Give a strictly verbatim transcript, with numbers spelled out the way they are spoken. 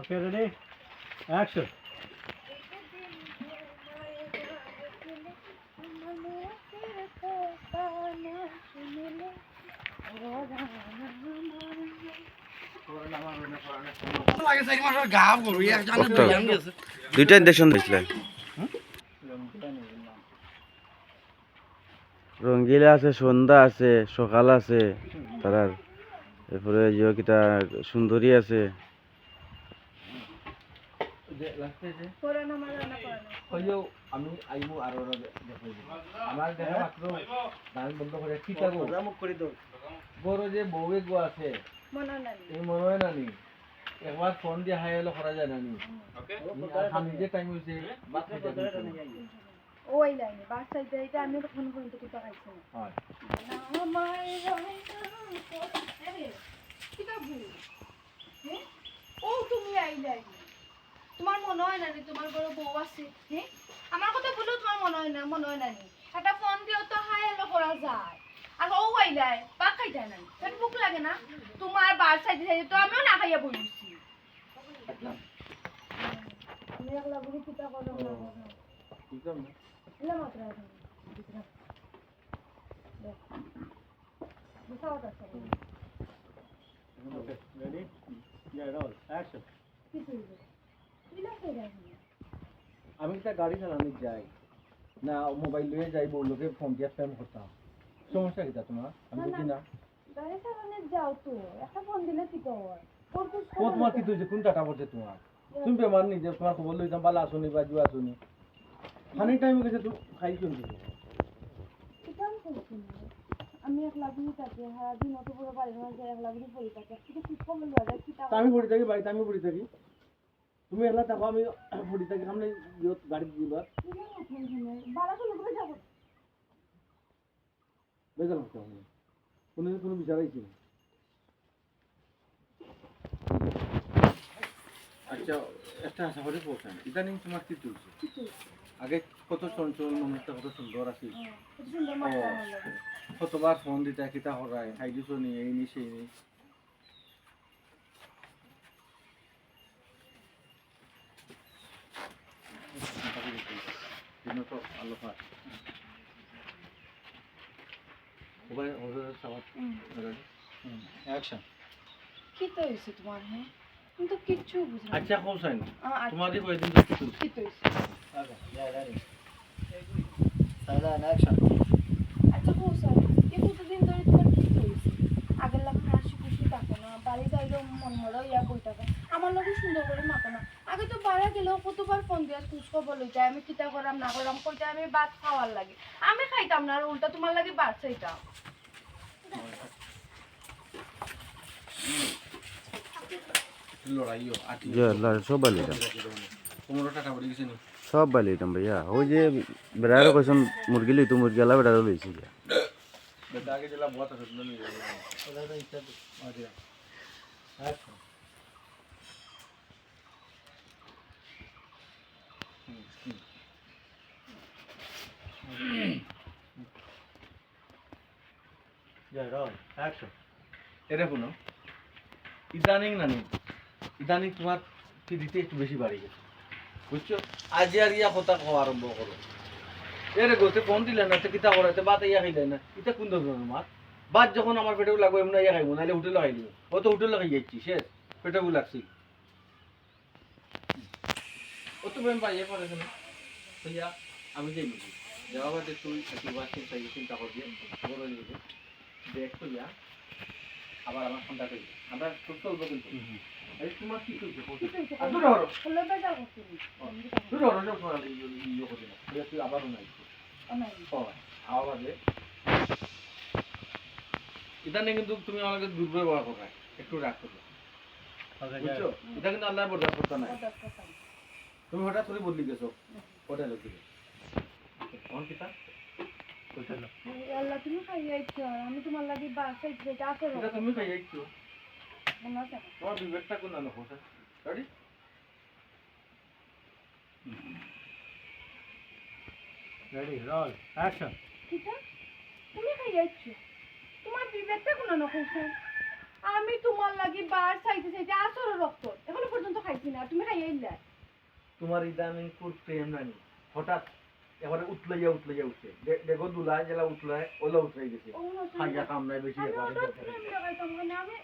Okay, ready? Action. দুইটা ইনজেকশন দিয়েছিল। রঙ্গিলা আছে, সন্ধ্যা আছে, সকাল আছে, তারার এরপরে যে কিতা সুন্দরী আছে। যে লাস্টে যে কইও, আমি আইমু আর ওরা দেখো। আমার দেখা মাত্র গান বন্ধ করে, কিতা গো? মুখ করে দাও। ঘরো যে বউ এগো আছে, মনে হয় না নি? এই মনে হয় না নি? একবার ফোন দিয়া হাই হ্যালো করা যায় না নি? ওকে। আমি যে টাইম হইছে, ভাত খাইতে দিতে। ওই লাইনে, বাস চাইতে চাইতে আমি তো ফোন পর্যন্ত কোথাও খাইছি না। হয়। না, আমার এই লাইনে, আরে, কিতা বউ? হ্যাঁ? ও তুমি আইলাই। তোমার মনে হয় না নি তোমার ঘরে বউ আছে? হ্যাঁ? আমার কথা বললেও তোমার মনে হয় না, মনে হয় না নি? একটা ফোন দিয়েও তো হাই হ্যালো করা যায়। আর ও আইলাই, ভাত খাইতে না নি? পেট ভুক লাগে না? তোমার বাস চাইতে চাইতে তো আমিও না খাইয়া বই রইছি। আমি একলা বুঝি কিতা করলাম না করলাম। বুঝলাম না। এলা মাত্র এখন। বুঝলাম। দেখ। বুঝাও তো সব। Okay, ready? Yeah, roll. Action. কি করবে? তুই না কই যাবি? আমি একটা গাড়ি চালানি যাই না, মোবাইল লইয়া যাই, বউ লোকে ফোন দিয়া প্রেম করতাম। সমস্যা কিতা তোমার? আমি না, বুঝি না। না। গাড়ি চালানি যাও তো, একটা ফোন দিলে কি তো হয়? ওর তো ও তোমার কি তুই কোন টাকা পড়ছে তোমার? তুমি বেমার নি যে তোমার খবর লইতাম, ভালা আছো নি, বাজু আছো নি? খানিক টাইম গেছে, তুমি খাই চলতে। কিতা আমি করছি না? আমি একলা দিন থাকি, সারাদিন অত বড় বাড়ির মাঝে একলা দিন পড়ে থাকি। আজকে তো খুব খবর লওয়া যায়, কিতা তা আমি পড়ে থাকি বাড়িতে, আমি পড়ে থাকি। তুমি একলা থাকো, আমি পড়ে থাকি, সামনে ইয়ত গাড়ি দিবা। কিতা কথা এখানে? বাড়া তো লোক যাবো। বেজার হতে হবে না। কোনো, কোনো বিচার হয়েছে না। আচ্ছা, একটা আশা করি পৌঁছান। ইদানিং তোমার কি চলছে? কি চলছে? আগে কত চঞ্চল, মনটা কত সুন্দর আছিল। হ্যাঁ, কত সুন্দর ও, মাতলা আমার লগে। কতবার ফোন দিতা, কিতা করায়, খাই দিছো নি, এই নি, সেই নি। দিনো তো আলো ফাঁস। ওবায়, ওবায় সাবাত। হুম। Ready? হুম, action. কিতা হইছে তোমার, হ্যাঁ? আমি তো কিচ্ছু বুঝলাম না। আচ্ছা, কও চাইন। আ, আচ্ছা। তোমার এই কয়দিন ধরে কিতা হইছে? কিতা হইছে? আচ্ছা, যা, যা রে। Silent, action. আচ্ছা, কও চাইন, এই কতদিন ধরে তোমার কিতা হইছে? আগের লাখান হাসি খুশি থাকো না, বাড়ি যাইলেও মন মরা ইয়া বই থাকো। আমার লগে সুন্দর করে মাতো না। আগে তো বাড়া গেলেও কতবার ফোন দিয়া খোঁজ খবর লইতায়, আমি কিতা করাম না করাম, কইতায় আমি ভাত খাওয়ার লাগি। আমি খাইতাম না, আর উল্টা তোমার লাগি ভাত চাইতাম। লড়াইও, আটি। ইয়া, লড়াই, সব বালি এটা। পনেরো টাকা পড়ে গেছে নি? সব বালি এটা ভাইয়া। ওই যে বেড়ারে কইছেন মুরগি লইতো, মুরগি আলা বেড়ারে লইছি গিয়া। বেটা আগে যেলা বত আছে, শুনে নিয়ে যাবে। ওটা তো ইচ্ছা তো। আচ্ছা। আচ্ছা। হুম, হুম। যা, roll, action. এরে হুনো, ইদানিং নানি, ইদানিং তোমার পিরিতি একটু বেশি বাড়ি গেছে, বুঝছো? আজি আর ইয়া কথা কওয়া আরম্ভ করো। এরে গো, তে ফোন দিলে না, তে কিতা করে, তে ভাত ইয়া খাইলে না, ইতা কোন ধরনের মাত? ভাত যখন আমার পেটেও লাগবো, এমনি ইয়া খাইবো, নাইলে হোটেলে খাইলিবো। ও তো হোটেলে খাই যাচ্ছি, শেষ, পেটেও লাগছিল। ও তো বেন ভাই, এ পারে না। ভাইয়া, আমি যাই নাকি? যাওয়া বাদে তুই একটু বাস চিন্তা, চিন্তা করবি, বড় হয়ে যাবে। দেখ তো ইয়া, আবার আমার ফোনটা করি। আমরা খুব চলবো কিন্তু। হুম, হুম। আরে, তোমার কি চলছে? কি চলছে? আর দূরে হরো। হলো বেজার করতে নেই। ও, দূরে হরো, যাও, তোমার ইয়ে, ইয়ে করবে না। ভাইয়া, তুই আবারও নাই। ও নাই। ও, আবার দে। ইদানিং কিন্তু তুমি আমাকে দুর্ব্যবহার করো, একটু রাগ করো। আচ্ছা, বুঝছো? যাই। এটা কিন্তু আল্লাহ বরদাস্ত করতে নাই। বরদাস্ত করতে নাই। তুমি হঠাৎ করে বদলি গেছো, হুম। ওটা লোক দিকে। অন কিতা? ওইটা না। এই আল্লাহ, তুমি খাইয়া আইছো, আর আমি তোমার লাগি বাসায় যেটা আছে এটা রকম। তুমি খাইয়া আইছো। মনে আছে? তোমার বিবেকটা কোন আনো, Hossain? Ready? Ready, roll, action. কিতা? তুমি খাইয়া আইছো? তোমার বিবেকটা কোন আনো, হোসেন? আমি তোমার লাগি বার চাইতে চাইতে আসরো রক্ত, এখনো পর্যন্ত খাইছি। না, তুমি খাইয়া আইলা। তোমার ইদানিং খুব প্রেম নানি, হঠাৎ এবারে উতলাইয়া উতলাইয়া উঠছে। দে-, দেখো দুলা যেলা উতলায়, ওলা উতলাই গেছে। ও, না, খাইয়া কাম নাই বেশি আমি এবারে হঠাৎ দরকার। প্রেম লাগাইতাম কেনে? আমি